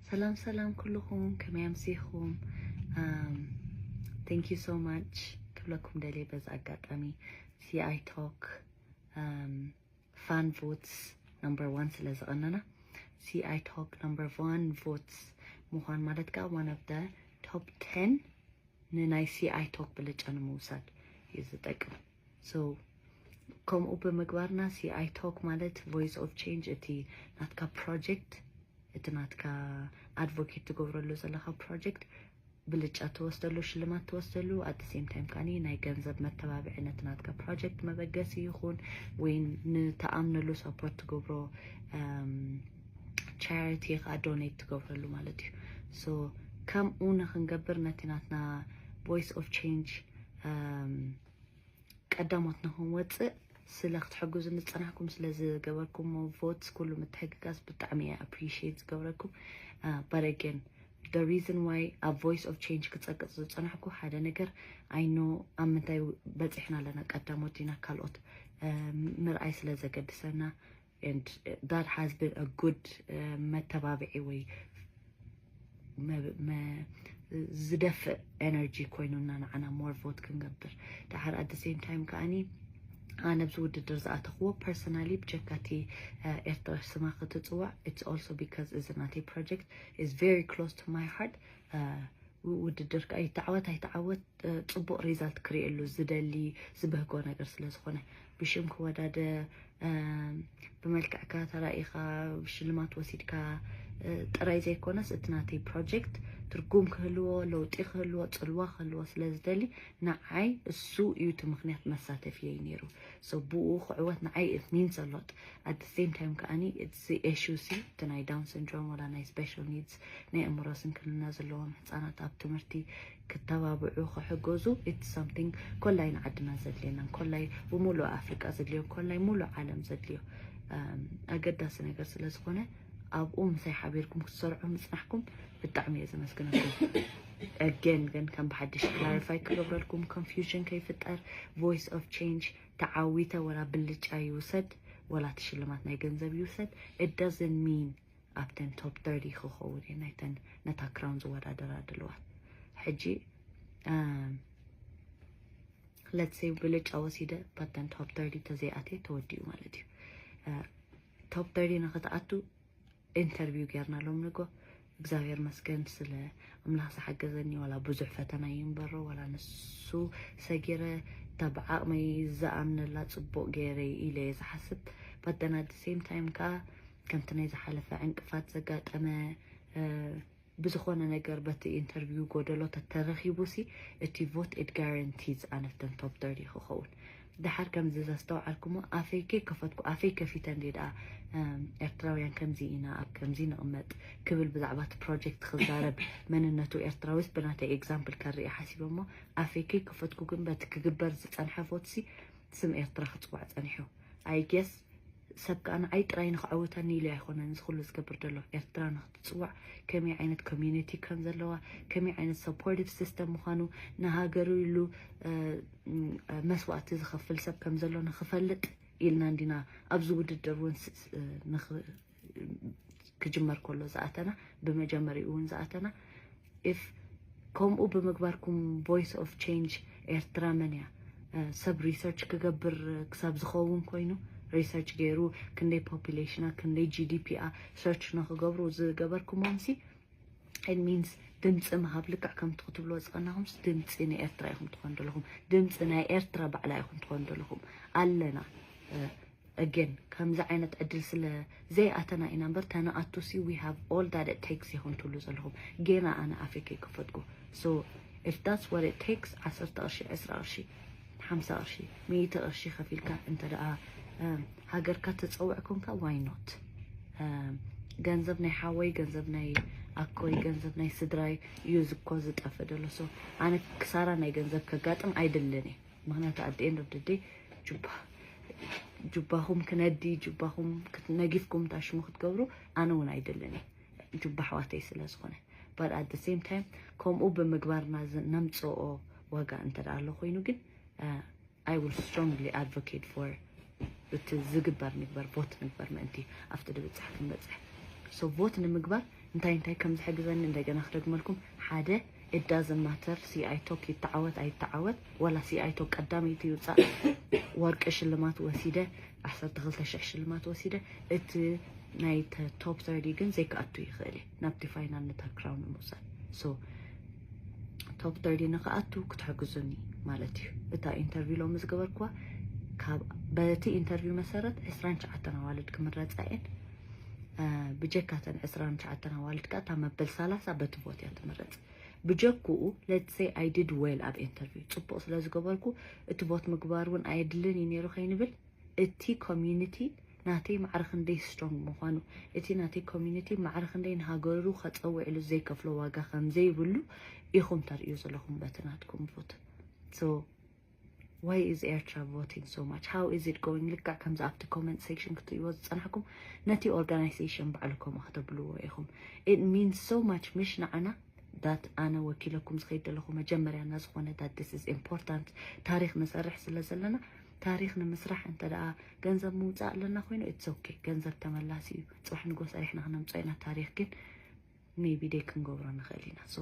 ሰላም ሰላም ኩልኹም፣ ከመይ ኣምሲኹም? Thank you so much ክብለኩም ደልየ በዚ ኣጋጣሚ። CI Talk fan votes number one ስለ ዝቐነና፣ CI Talk number one votes ምዃን ማለት ከዓ one of the top ten ንናይ CI Talk ብልጫ ንምውሳድ እዩ ዝጠቅም። So ከምኡ ብምግባርና CI Talk ማለት Voice of Change እቲ ናትካ project፣ እቲ ናትካ advocate ትገብረሉ ዘለኻ project ብልጫ ትወስደሉ፣ ሽልማት ትወስደሉ። At the same time ከዓኒ ናይ ገንዘብ መተባብዒ ነቲ ናትካ project መበገሲ ይኹን ወይ ንተኣምነሉ support ትገብሮ charity ከዓ donate ትገብረሉ ማለት እዩ። So ከምኡ ንክንገብር ነቲ ናትና Voice of Change ቀዳሞት ንክንወፅእ ስለ ክትሕግዙ ዝፀናሕኩም፣ ስለ ዝገበርኩሞ votes፣ ኩሉ ምትሕግጋዝ ብጣዕሚ እየ appreciate ዝገብረኩም። But again, the reason why ኣብ Voice of Change ክፀቅጥ ዝፀናሕኩ ሓደ ነገር፣ I know ኣብ ምንታይ በፂሕና ኣለና፣ ቀዳሞት ዲና ካልኦት ምርኣይ ስለ ዘገድሰና፣ and that has been a good መተባብዒ ወይ ዝደፍእ energy ኮይኑና ንዓና more vote ክንገብር። ደሓር at the same time ከዓኒ ኣነ ኣብዚ ውድድር ዝኣተኽዎ personally ብጀካቲ ኤርትራ ስማ ክትፅዋዕ፣ it's also because እዚ ናተይ project is very close to my heart። ውድድር ከዓ ይተዓወት ኣይተዓወት ፅቡቕ result ክርእየሉ ዝደሊ ዝበህጎ ነገር ስለ ዝኾነ፣ ብሽም ክወዳደ ብመልክዕካ ተራኢኻ ሽልማት ወሲድካ ጥራይ ዘይኮነስ፣ እቲ ናተይ project ትርጉም ክህልዎ፣ ለውጢ ክህልዎ፣ ፅልዋ ክህልዎ ስለ ዝደሊ፣ ንዓይ እሱ እዩ እቲ ምክንያት መሳተፍየይ ነይሩ። So ብኡ ክዕወት ንዓይ it means a lot። At the same time ከዓኒ እዚ issue ሲ፣ እቲ ናይ Down syndrome ወላ ናይ special needs፣ ናይ ኣእምሮ ስንክልና ዘለዎም ህፃናት ኣብ ትምህርቲ ክተባብዑ ክሕገዙ፣ it's something ኮላይ ንዓድና ዘድልየና፣ ኮላይ ብሙሉእ ኣፍሪቃ ዘድልዮ፣ ኮላይ ሙሉእ ዓለም ዘድልዮ ኣገዳሲ ነገር ስለ ዝኾነ፣ ኣብኡ ምሳይ ሓቢርኩም ክትሰርሑ ምፅናሕኩም ብጣዕሚ እየ ዘመስግነኩም። Again ግን ከም ብሓድሽ clarify ክገብረልኩም፣ confusion ከይፍጠር፣ Voice of Change ተዓዊተ ወላ ብልጫ ይውሰድ ወላ እቲ ሽልማት ናይ ገንዘብ ይውሰድ፣ it doesn't mean ኣብተን top thirty ክኸውን እየ ናይተን ነታ crown ዝወዳደራ ዘለዋ። ሕጂ let's say ብልጫ ወሲደ ኣብተን top thirty ተዘይኣትየ ተወዲኡ ማለት እዩ። Top thirty ንክትኣቱ interview ጌርና ሎም ንጎ። እግዚኣብሔር መስገን ስለ ኣምላኽ ዝሓገዘኒ፣ ዋላ ብዙሕ ፈተና ይንበሮ፣ ዋላ ንሱ ሰጊረ፣ እታ ብዓቕመይ ዝኣምነላ ጽቡቕ ገይረ ኢለ እየ ዝሓስብ። But then at the same time ከዓ ከምቲ ናይ ዝሓለፈ ዕንቅፋት ዘጋጠመ ብዝኾነ ነገር በቲ interview ጎደሎ ተተረኺቡ ሲ፣ እቲ vote it guarantees ኣነፍተን top thirty ክኸውን። ደሓር ከምዚ ዘስተውዓልኩሞ ኣፈይ ከይከፈትኩ፣ ኣፈይ ከፊተ እንዴ ደኣ ኤርትራውያን ከምዚ ኢና፣ ኣብ ከምዚ ንቕመጥ ክብል ብዛዕባ እቲ project ክዛረብ፣ መንነቱ ኤርትራዊስ ብናተይ example ከርኢ ሓሲበ እሞ፣ ኣፈይ ከይከፈትኩ ግን በቲ ክግበር ዝጸንሐ vote ሲ ስም ኤርትራ ክጽዋዕ ጸኒሑ። I guess ሰብ ከኣ ንዓይ ጥራይ ንኽዕውተኒ ኢሉ ኣይኮነን እዚ ኩሉ ዝገብር ዘሎ። ኤርትራ ንኽትጽዋዕ ከመይ ዓይነት community ከም ዘለዋ፣ ከመይ ዓይነት supportive system ምዃኑ፣ ንሃገሩ ኢሉ መስዋእቲ ዝኸፍል ሰብ ከም ዘሎ ንኽፈልጥ ኢልና እንዲና ኣብዚ ውድድር እውን ክጅመር ከሎ ዝኣተና፣ ብመጀመሪኡ እውን ዝኣተና። If ከምኡ ብምግባርኩም Voice of Change ኤርትራ መን እያ ሰብ research ክገብር ክሳብ ዝኸውን ኮይኑ፣ research ገይሩ ክንደይ population ኣ ክንደይ GDP ኣ search ንክገብሩ ዝገበርኩሞም ሲ፣ it means ድምፂ ምሃብ ልክዕ ከምቲ ክትብልዎ ዝቐናኹምስ ድምፂ ንኤርትራ ኢኹም ትኾኑ ዘለኹም። ድምፂ ናይ ኤርትራ ባዕላ ኢኹም ትኾኑ ዘለኹም። ኣለና again ከምዚ ዓይነት ዕድል ስለ ዘይኣተና ኢና እምበር፣ ተነኣቱ ሲ we have all that it takes ኢኹም ትብሉ ዘለኹም። ጌና ኣነ ኣፈይ ከይከፈትኩ። So if that's what it takes፣ ዓሰርተ ቅርሺ፣ ዕስራ ቅርሺ፣ ሓምሳ ቅርሺ፣ ሚእቲ ቅርሺ ከፊልካ እንተ ደኣ ሃገርካ ተፀውዕ ኮንካ፣ why not? ገንዘብ ናይ ሓወይ፣ ገንዘብ ናይ ኣኮይ፣ ገንዘብ ናይ ስድራይ እዩ ዝኮ ዝጠፍእ ዘሎ። So ኣነ ክሳራ ናይ ገንዘብ ከጋጥም ኣይደልን እየ። ምክንያቱ at the end of the day ጁባ ጁባኹም ክነዲ፣ ጁባኹም ነጊፍኩም ታሽሙ ክትገብሩ ኣነ እውን ኣይደልን እየ፣ ጁባ ኣሕዋተይ ስለ ዝኾነ። But at the same time ከምኡ ብምግባርና ነምፅኦ ዋጋ እንተ ደኣ ኣሎ ኮይኑ ግን I will strongly advocate for እቲ ዝግበር ንግበር፣ vote ንግበር ምእንቲ ኣብቲ ድብፅሕ ክንበፅሕ። So vote ንምግባር እንታይ እንታይ ከም ዝሕግዘኒ እንደገና ክደግመልኩም። ሓደ፣ it doesn't matter C I Talk ይተዓወት ኣይተዓወት፣ ወላ C I Talk ቀዳመይቲ ይውፃእ፣ ወርቂ ሽልማት ወሲደ፣ ዓሰርተ ክልተ ሽሕ ሽልማት ወሲደ፣ እቲ ናይ top thirty ግን ዘይክኣቱ ይኽእል እዩ ናብቲ ፋይናል ነታ ክራውን ንምውሳድ። So top thirty ንክኣቱ ክትሕግዙኒ ማለት እዩ። እታ ኢንተርቪው ሎሚ ዝገበርኩዋ፣ ካብ በቲ ኢንተርቪው መሰረት ዕስራን ትሽዓተን ኣዋልድ ክምረፃ እየን። ብጀካተን ዕስራን ትሽዓተን ኣዋልድ ከዓ እታ መበል ሰላሳ በቲ ቮት እያ ትምረፅ። ብጀክኡ let's say I did well ኣብ ኢንተርቪው፣ ፅቡቅ ስለ ዝገበርኩ እቲ ቮት ምግባር እውን ኣየድልን እዩ ነይሩ ከይንብል፣ እቲ ኮሚዩኒቲ ናተይ ማዕረ ክንደይ ስትሮንግ ምዃኑ፣ እቲ ናተይ ኮሚዩኒቲ ማዕረ ክንደይ ንሃገሩ ከፀውዕሉ ዘይከፍሎ ዋጋ ከም ዘይብሉ ኢኹም ተርእዩ ዘለኹም በቲ ናትኩም ቮት። So why is ኤርትራ voting so much? How is it going? ልክዕ ከምዚ ኣብቲ ኮመንት ሴክሽን ክትርእይዎ ዝፀናሕኩም ነቲ ኦርጋናይዜሽን ባዕሉ ከምኡ ከተብልዎ ኢኹም። It means so much ምሽ ንዓና that ኣነ ወኪለኩም ዝኸይድ ዘለኹ መጀመርያና ዝኾነ that this is important። ታሪኽ ንሰርሕ ስለ ዘለና፣ ታሪኽ ንምስራሕ እንተ ደኣ ገንዘብ ምውፃእ ኣለና ኮይኑ it's okay፣ ገንዘብ ተመላሲ እዩ። ፅባሕ ንጎ ሰሪሕና ክነምፅኦ ኢና። ታሪኽ ግን maybe ደይ ክንገብሮ ንኽእል ኢና። So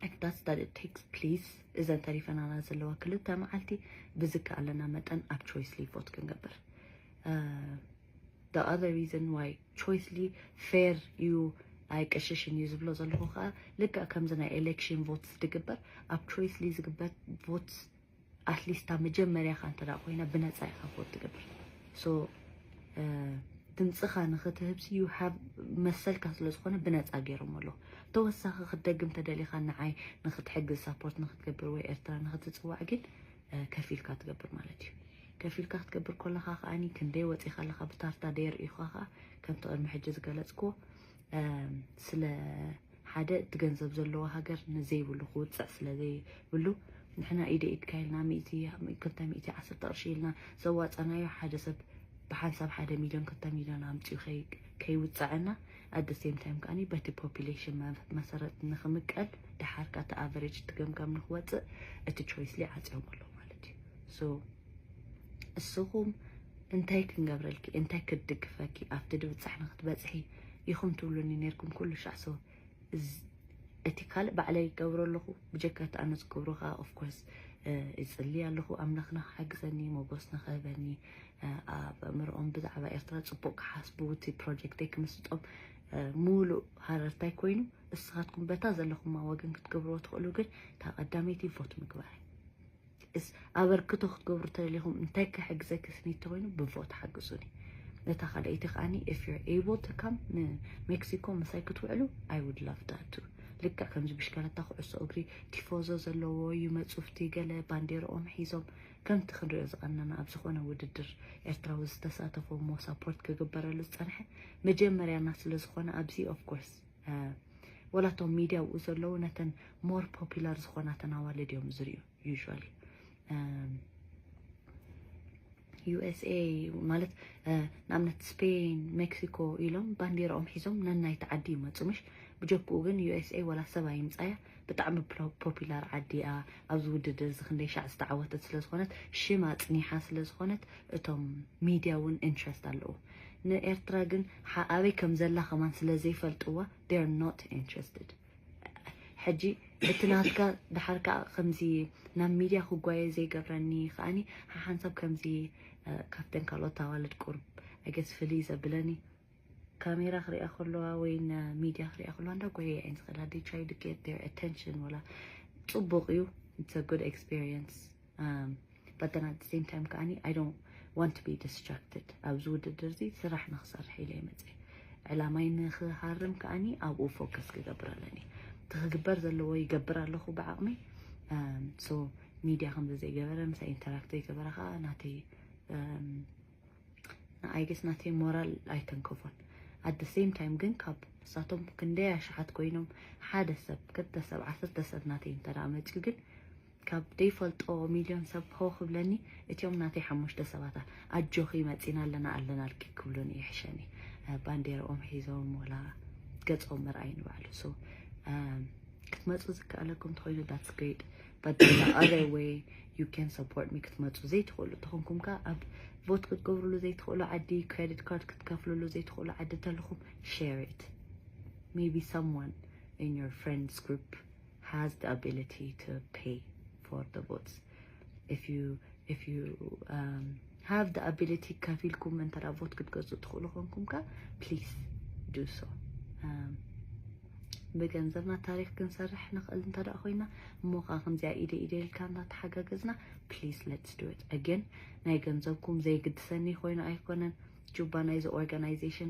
if that's that it takes, please፣ እዘን ተሪፈናና ዘለዋ ክልተ መዓልቲ ብዝከኣለና መጠን ኣብ ቾይስሊ ቮት ክንገብር። The other reason why ቾይስሊ ፌር እዩ ኣይቀሽሽን እዩ ዝብሎ ዘለኹ ከዓ ልክዕ ከምዚ ናይ ኤሌክሽን ቮትስ ዝግበር፣ ኣብ ቾይስሊ ዝግበር ቮትስ ኣትሊስት ኣብ መጀመርያኻ እንተ ደኣ ኮይና ብነፃ ኢኻ ቮት ትገብር። So ድምፅኻ ንክትህብሲ you have መሰልካ ስለ ዝኾነ ብነፃ ገይሮም ኣለዉ። ተወሳኺ ክትደግም ተደሊኻ ንዓይ ንክትሕግዝ ሳፖርት ንክትገብር ወይ ኤርትራ ንክትፅዋዕ ግን ከፊልካ ትገብር ማለት እዩ። ከፊልካ ክትገብር ከለኻ ከዓኒ ክንደይ ወፂኻ ኣለኻ ብታርታ ደየርእዩኻ ከዓ ከምቲ ቅድሚ ሕጂ ዝገለፅክዎ ስለ ሓደ እቲ ገንዘብ ዘለዎ ሃገር ንዘይብሉ ክውፅዕ ስለ ዘይብሉ ንሕና ኢደ ኢድካ ኢልና ሚእቲ ክልተ ሚእቲ ዓሰርተ ቅርሺ ኢልና ዘዋፀናዮ ሓደ ሰብ ብሓንሳብ ሓደ ሚልዮን ክልተ ሚልዮን ኣምፅኡ ከይውፀዐና ኣደ ሴም ታይም ከዓኒ በቲ ፖፒሌሽን መሰረት ንክምቀል ደሓር ካቲ ኣቨሬጅ ትገምጋም ንክወፅእ እቲ ቾይስሊ ዓፅዮም ኣለዉ ማለት እዩ። So እስኹም እንታይ ክንገብረልኪ እንታይ ክትድግፈኪ ኣብቲ ድብፃሕ ንክትበፅሒ ኢኹም ትብሉኒ ነርኩም ኩሉ ሻዕ። So እቲ ካልእ ባዕለይ ይገብሮ ኣለኹ። ብጀካ እቲ ኣነ ዝገብሮ ከዓ of course ይፅሊ ኣለኹ ኣምላኽና ክሓግዘኒ ሞጎስ ንክህበኒ ኣብ ኣእምርኦም ብዛዕባ ኤርትራ ፅቡቅ ክሓስቡ እቲ ፕሮጀክተይ ክምስጦም ሙሉእ ሃረርታይ ኮይኑ እስኻትኩም በታ ዘለኹማ ወገን ክትገብርዎ ትኽእሉ ግን እታ ቀዳመይቲ ቮት ምግባር። እስ ኣበርክቶ ክትገብሩ ተደሊኹም እንታይ ክሕግዘኪ ስኒቲ ኮይኑ ብቮት ሓግዙኒ። ነታ ካልኣይቲ ከዓኒ if you're able to come ንሜክሲኮ ምሳይ ክትውዕሉ I would love that too። ልክዕ ከምዚ ብሽከለታ ኩዕሶ እግሪ ቲፎዞ ዘለዎ ይመፁ ፍቲ ገለ ባንዴርኦም ሒዞም ከምቲ ክንሪኦ ዝቐነና ኣብ ዝኾነ ውድድር ኤርትራዊ ዝተሳተፎ እሞ ሳፖርት ክግበረሉ ዝፀንሐ መጀመርያና ስለ ዝኾነ ኣብዚ of course ወላቶም ሚድያ ኣብኡ ዘለዉ ነተን more popular ዝኾናተን ኣዋልድ እዮም ዝርእዩ። Usually USA ማለት ንኣብነት ስፔን ሜክሲኮ ኢሎም ባንዴራኦም ሒዞም ነናይቲ ዓዲ ይመፁ ምሽ ብጀክኡ ግን USA ወላ ሰብ ኣይምፃያ ብጣዕሚ ፖፒላር ዓዲ እያ። ኣብዚ ውድድር እዚ ክንደይ ሻዕ ዝተዓወተት ስለ ዝኾነት ሽም ኣፅኒሓ ስለ ዝኾነት እቶም ሚድያ እውን ኢንትረስት ኣለዎ። ንኤርትራ ግን ኣበይ ከም ዘላ ከማን ስለ ዘይፈልጥዋ they're not interested። ሕጂ እቲ ናትካ ደሓር ከዓ ከምዚ ናብ ሚድያ ክጓየ ዘይገብረኒ ከዓኒ ሓሓንሳብ ከምዚ ካብተን ካልኦት ኣዋልድ ቁርብ ኣገስ ፍልይ ዘብለኒ ካሜራ ክሪኣ ከለዋ ወይ ሚድያ ክሪኣ ከለዋ እንዳ ጎየ እየን ዝኽእላ they try to get their attention ወላ ፅቡቅ እዩ it's a good experience but then at the same time ከዓኒ I don't want to be distracted ኣብዚ ውድድር እዚ ስራሕ ንክሰርሕ ኢለ ይመፅእ ዕላማይ ንክሃርም ከዓኒ ኣብኡ ፎከስ ክገብር ኣለኒ እቲ ክግበር ዘለዎ ይገብር ኣለኹ ብዓቕሚ so ሚድያ ከምዚ ዘይገበረ ምሳይ ኢንተራክት ዘይገበረ ከዓ ናተይ ንኣይገስ ናተይ ሞራል ኣይተንከፎን at the same time ግን ካብ ንሳቶም ክንደይ ኣሽሓት ኮይኖም ሓደ ሰብ ክልተ ሰብ ዓሰርተ ሰብ ናተይ እንተ መፅዩ ግን ካብ ደይፈልጦ ሚልዮን ሰብ ሆ ክብለኒ እቲኦም ናተይ ሓሙሽተ ሰባታ ኣጆኺ መፂና ኣለና ኣለናልኪ ክብሉኒ ይሕሸኒ ባንዴርኦም ሒዞም ወላ ገፆም ምርኣይ ንባዕሉ so ክትመፁ ዝከኣለኩም ተኮይኑ that's great but the other way you can support me ክትመፁ ዘይትኽእሉ ተኾንኩም ከ ኣብ ቮት ክትገብርሉ ዘይትኽእሉ ዓዲ credit card ክትከፍልሉ ዘይትኽእሉ ዓዲ ተለኹም share it maybe someone in your friends group has the ability to pay for the votes. If you if you um, have the ability ከፊልኩም እንተ ዳ ቮት ክትገዝኡ ትኽእሉ ኮንኩም ከ please do so. ብገንዘብና ታሪክ ክንሰርሕ ንኽእል እንተ ደኣ ኮይና እሞ ከኣ ከምዚኣ ኢደ ኢደ ኢልካ እናተሓጋገዝና please let's do it again። ናይ ገንዘብኩም ዘይግድሰኒ ኮይኑ ኣይኮነን። ጁባ ናይዚ organization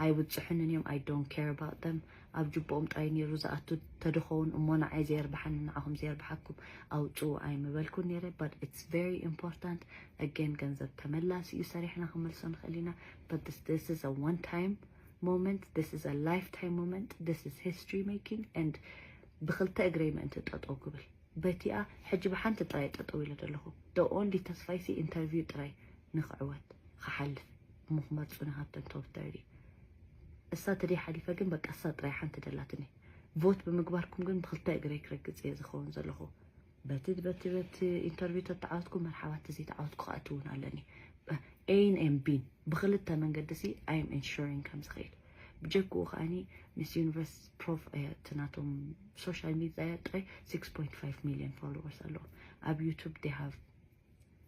ኣይብጽሑንን እዮም። I don't care about them። ኣብ ጁቦኦም ጥራይ ነይሩ ዝኣቱ ተድኸውን እሞ ንዓይ ዘየርብሓኒ ንዓኹም ዘየርብሓኩም ኣውጽኡ ኣይምበልኩን ነይረ። But it's very important again። ገንዘብ ተመላሲ እዩ፣ ሰሪሕና ክንመልሶ ንኽእል ኢና። But this, this is a one time moment, this is a lifetime moment, this is history making and ብክልተ እግረይ ምእንቲ ጠጠው ክብል በቲኣ ሕጂ ብሓንቲ ጥራይ ጠጠው ኢለ ዘለኹ። The only ተስፋይሲ ኢንተርቪው ጥራይ ንክዕወት ክሓልፍ እሞ ክመርጹኒ ካብተን top thirty። እሳ ተደይ ሓሊፈ ግን በቃ እሳ ጥራይ ሓንቲ ደላትኒ። ቮት ብምግባርኩም ግን ብክልተ እግረይ ክረግጽ እየ ዝኸውን ዘለኹ። በቲ በቲ በቲ ኢንተርቪው ተተዓወትኩ መርሓባ፣ እቲ ዘይተዓወትኩ ከኣ እቲ እውን ኣለኒ። ኤን ኤም ቢን ብክልተ መንገዲ ሲ I am ensuring ከም ዝኸይድ። ብጀክኡ ከኣኒ ሚስ ዩኒቨርስ ፕሮፍ እቲ ናቶም ሶሻል ሚድያ ጥራይ six point five million followers ኣለዎም። ኣብ ዩቱብ they have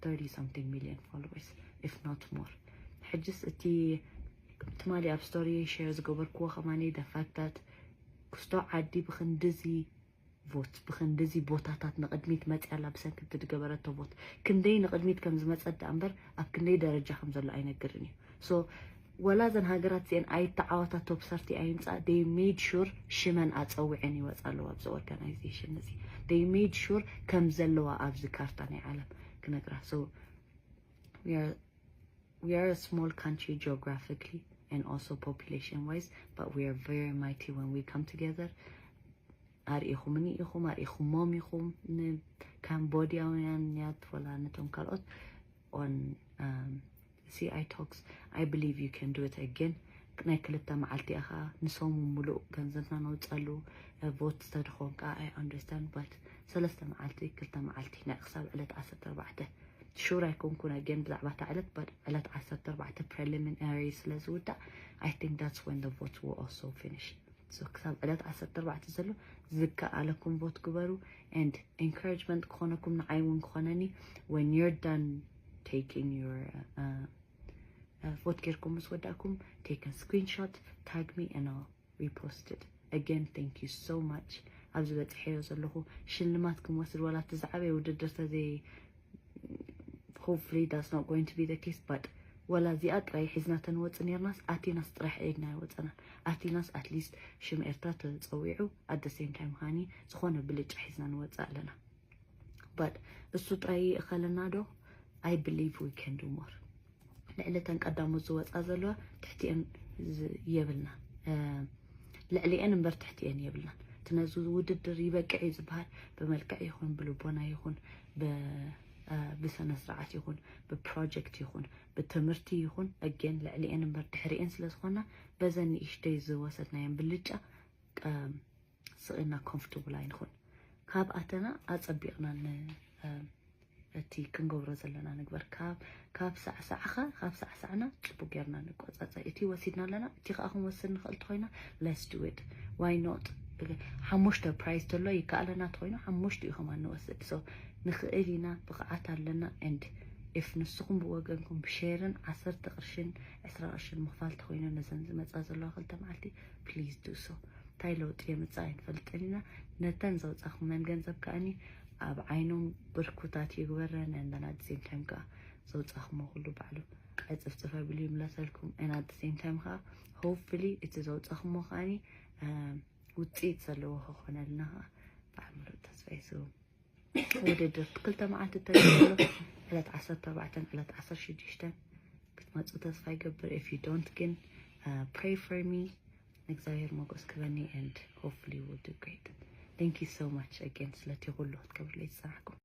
thirty something million followers, if not more. ሕጅስ እቲ ትማሊ ኣብ ስቶሪ ሼር ዝገበርክዎ ከማኒ the fact that ክስቶ ዓዲ ብክንድዚ ቮት ብክንድዚ ቦታታት ንቕድሚት መፅያ ኣላ ብሰንኪ እቲ ዝገበረቶ ቮት። ክንደይ ንቕድሚት ከም ዝመፀት ደኣ እምበር ኣብ ክንደይ ደረጃ ከም ዘሎ ኣይነግርን እዩ። So ወላ እዘን ሃገራት እዚአን ኣይተዓወታ ቶፕ ሰርቲ ኣይምፃ they made sure ሽመን ኣፀዊዐን ይወፃ ኣለዋ ኣብዚ ኦርጋናይዜሽን እዚ። They made sure ከም ዘለዋ ኣብዚ ካርታ ናይ ዓለም ክነግራ። So we are we are a small country geographically and also population wise, but we are very mighty when we come together. ኣርኢኹምኒ ኢኹም ኣርኢኹሞም ኢኹም ንካምቦዲያውያን ያት ወላ ነቶም ካልኦት on um, C I talks. I believe you can do it again. ናይ ክልተ መዓልቲ እያ ከዓ ንሰሙ ሙሉእ ገንዘብና ነውፀሉ። ቮት ዝተድኾን ከዓ I understand, but ሰለስተ መዓልቲ ክልተ መዓልቲ ናይ ክሳብ ዕለት ዓሰርተ ኣርባዕተ ሹር ኣይኮንኩን ኣገን ብዛዕባ እታ ዕለት but ዕለት ዓሰርተ ኣርባዕተ preliminary ስለ ዝውዳእ I think that's when the vote will also finish. So ክሳብ ዕለት ዓሰርተ ኣርባዕተ ዘሎ ዝከኣለኩም ቮት ግበሩ and encouragement ክኾነኩም ንዓይ እውን ክኾነኒ when you're done taking your uh, uh, ቮት ጌርኩም ምስ ወዳእኩም take a screenshot, tag me and I'll repost it. Again, thank you so much. ኣብዚ በፅሐዮ ዘለኹ ሽልማት ክምወስድ ዋላ እቲ ዝዓበየ ውድድር ተዘይ hopefully that's not going to be the case, but ወላ እዚኣ ጥራይ ሒዝና ተንወፅ ነርናስ ኣቲናስ ጥራሕ ኢድና ይወፀናል። ኣቲናስ at least ሽም ኤርትራ ተፀዊዑ at the same time ሃኒ ዝኾነ ብልጫ ሒዝና ንወፅእ ኣለና። But እሱ ጥራይ ይእኸለና ዶ? I believe we can do more. ልዕሊ ተን ቀዳሞት ዝወፃ ዘለዋ ትሕቲአን የብልና። ልዕሊአን እምበር ትሕቲአን የብልናን። እቲ ነዚ ውድድር ይበቅዕ እዩ ዝበሃል ብመልክዕ ይኹን ብልቦና ይኹን ብስነ ስርዓት ይኹን ብፕሮጀክት ይኹን ብትምህርቲ ይኹን again ልዕሊአን እምበር ድሕሪአን ስለ ዝኾና በዘን ንእሽተይ ዝወሰድናየን ብልጫ ስቕ ኢልና ኮምፎርታብል ኣይንኹን። ካብ ኣተና ኣጸቢቕና ን እቲ ክንገብሮ ዘለና ንግበር። ካብ ካብ ሳዕሳዕኻ ካብ ሳዕሳዕና ጽቡቅ ጌርና ንቆጻጸር። እቲ ወሲድና ኣለና፣ እቲ ከኣ ክንወስድ ንኽእል ተኾይና let's do it, why not? ሓሙሽተ ፕራይዝ ተሎ ይከኣለና ተኾይኑ ሓሙሽቲኡ ከማን ንወስድ። So ንኽእል ኢና፣ ብቕዓት ኣለና and if ንስኹም ብወገንኩም ብሼርን ዓሰርተ ቅርሽን ዕስራ ቅርሽን ምኽፋል ተኾይኑ ነዘን ዝመጻ ዘለዋ ክልተ መዓልቲ please do so. እንታይ ለውጢ የምጽእ ኣይንፈልጥን ኢና። ነተን ዘውጻኹመን ገንዘብ ከኣኒ ኣብ ዓይኖም ብርኩታት ይግበረን and then at the same time ከኣ ዘውጻኹሞ ኩሉ ባዕሉ ዕጽፍጽፍ ኣቢሉ ይምለሰልኩም and at the same time ከኣ hopefully እቲ ዘውጻኹሞ ከኣኒ ውጽኢት ዘለዎ ክኾነልና ከኣ ብዓል ምሉእ ተስፋ ይስውም። ውድድር ክልተ መዓልቲ ተገሎ ዕለት ዓሰርተ ኣርባዕተን ዕለት ዓሰርተ ሽዱሽተን ክትመፁ ተስፋ ይገብር። If you don't ግን pray for me ንእግዚኣብሔር ሞገስ ክበኒ and hopefully we'll do great. Thank you so much again ስለቲ ኩሉ ክትገብርለይ ዝፀናሕኩም።